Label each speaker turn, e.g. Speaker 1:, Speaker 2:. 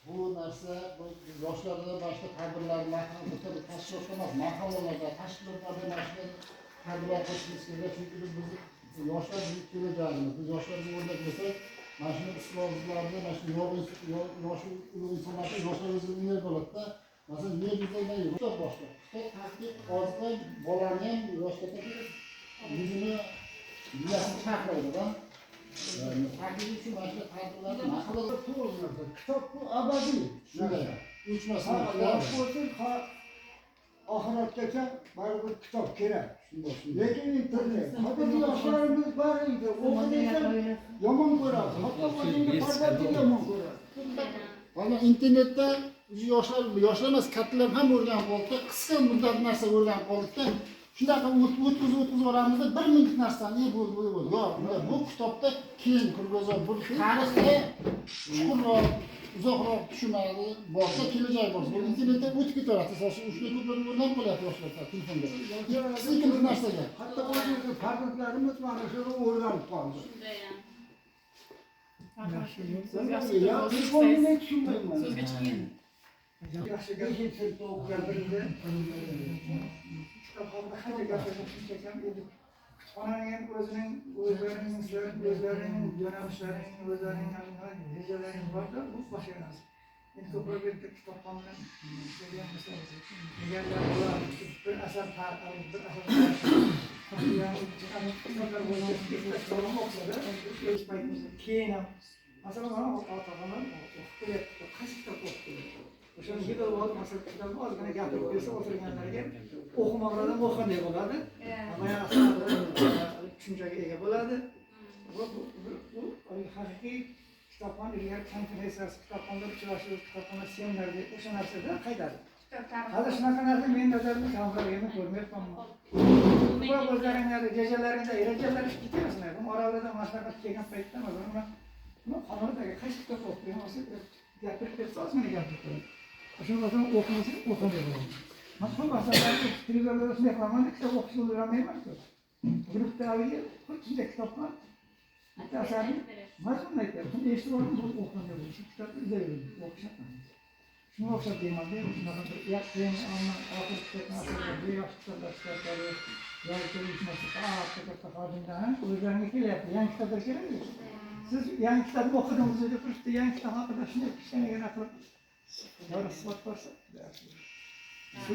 Speaker 1: Bu narsa, bu yoshlarda boshqa tadbirlar, bitta bir tashkilotda emas, mahallalarda, tashkilotlarda mana shunday tadbirlar qilishimiz kerak, chunki biz bizni yoshlar bizni kelajagimiz. Biz yoshlarga o'rnak bo'lsak, mana shuni ustozlarni, mana shu yoshi ulug' insonlarni, yoshlar o'zi unday bo'ladida. Masalan, yer yuzida kitob boshqa, kitob tahqiq oziqdan bolani ham, yosh katta yuzini, miyasini charxlaydida. Tahqiq uchun mana shu tadbirlarni mahallada
Speaker 2: To'g'ri narsa. Kitob bu abadiy
Speaker 1: Shunday
Speaker 2: narsa.
Speaker 1: O'chmasin.
Speaker 2: Ha, yosh bo'lsin, ha, oxiratgacha baribir kitob kerak.
Speaker 1: Shunday.
Speaker 2: Lekin internet, hozirgi yoshlarimiz bari internet. O'qi desam yomon ko'radi. Hatto o'zingni farzanding yomon ko'radi.
Speaker 1: Mana internetda yoshlar, yoshlar emas, kattalar ham o'rganib qoldida, qisqa muddat narsa o'rganib qoldikda. Shunaqa o'tkazib o'tkazib yuboramizda bir minut narsani, bo'ldi, bo'ldi, bo'ldi. Yo'q, unda bu kitobda keng кругозор, bu tarixga chuqurroq, uzoqroq tushunadi, borsa kelajak bor. Bu internetda o'tib ketaveradi. Misol uchun, shunday ko'plar o'rganib qolyapti yoshlar telefonda. Qisqa narsaga.
Speaker 2: Hatto o'zimizni farzandlarimiz mana shuni o'rganib qoldi. Ya, telefonni men tushunmayman.
Speaker 3: So'zga chiqing.
Speaker 2: Yaxshi, beshinchi sinfda o'qigan birida kitob haqida qancha gapirsak, shuncha kam. Endi kutubxonaning ham o'zining, o'zlarining, sizlarning o'zlarining yo'nalishlaring, o'zlarining rejalari borda, bu boshqa narsa. Endi ko'proq bu yerda kitobxon bilan ishlagan bo'lsa, deganlar ular bir asar, bir asar, ya'ni kitoblar bo'yicha bitta kitobni o'qisada, o'z paytimizda keyin ham, masalan, mana ota onam o'qib kelyapti, qaysi kitob o'qib kelyapti, o'shani yig'ib olib, masalan, kitobni ozgina gapirib bersa o'tirganlarga, o'qimoqlardan o'qiganday bo'ladi, tushunchaga ega bo'ladi. Va bu haqiqiy kitobxon ilgari konferensiyasi, kitobxonda uchrashuv, kitobxona seminar deb o'sha narsada qaytadi. Hozir shunaqa narsa meni nazarimda kamroq ko'rmayapman. Ko'proq o'zlaringni rejalaringda, rejalar ketaversinlar. Bu oralarda mana shunaqa kelgan paytda, masalan, uni xonadagi qaysi kitob o'qigan bo'lsa, gapirib bersa, ozgina gapirib beradi. O'sha masalan, o'qimasa, o'qimaydi bo'ladi. Man ko'p asarlarni televizorda shunday qilaman, kitob o'qishni o'rganmayman-ku. Guruhda haligi shunday kitob bor. Bitta asarni mazmunini aytyapti. Shuni eshitib oldim, bu o'qimaydi. Shu kitobni izlayverdim, o'qishyapman. Shunga o'xshab deymanda, shunaqa bir keyin oxirgi kitobni asarlar, bu yaxshi kitoblar chiqaradi. Yozib uyushmasi katta katta hajmda o'zlaringga kelyapti. Yangi kitoblar kerak. Siz yangi kitobni o'qidingiz deb turibdi, yangi kitob haqida shunday kichkinagina qilib yorug' suhbat bo'lsa. Shu